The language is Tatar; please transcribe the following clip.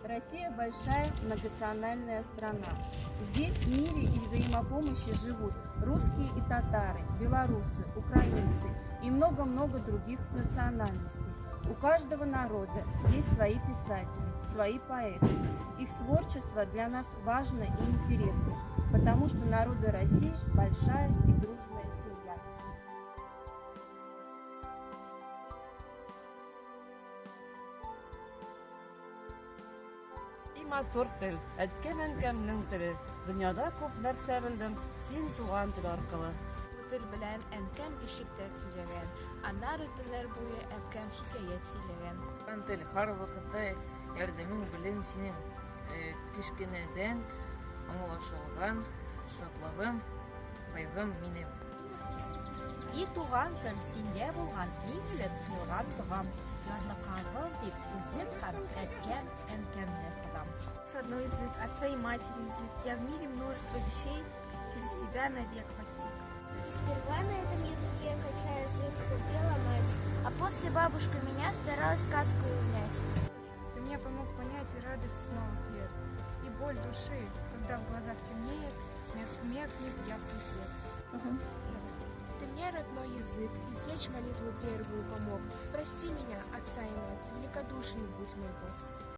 Россия большая многонациональная страна. Здесь в мире и взаимопомощи живут русские и татары, белорусы, украинцы и много-много других национальностей. У каждого народа есть свои писатели, свои поэты. Их творчество для нас важно и интересно, потому что народы России большая и дружная семья. И матур тел, әткәм-әнкәмнең теле. Дөньяда күп нәрсә белдем, син туган тел аркылы. Бу тел белән әнкәм бишектә көйләгән, аннары төннәр буе әбкәм хикәят сөйләгән. Туган тел, һәрвакытта ярдәмең белән синең кечкенәдән аңлашылган шатлыгым, кайгым минем. И туган тел, синдә булган иң элек кыйлган догам, ярлыкагыл дип үзем һәм әткәм, әнкәмне Ходам. Родной язык, отца и матери язык, я в мире множество вещей через тебя навек постиг. Сперва на этом языке, качая зыбку, пела мать, а после бабушка меня старалась сказку унять. Ты мне помог понять и радость с новых лет, и боль души, когда в глазах темнеет, меркнет ясный свет. Ты мне, родной язык, изречь молитву первую помог. Прости меня, отца и мать, великодушен будь мой Бог.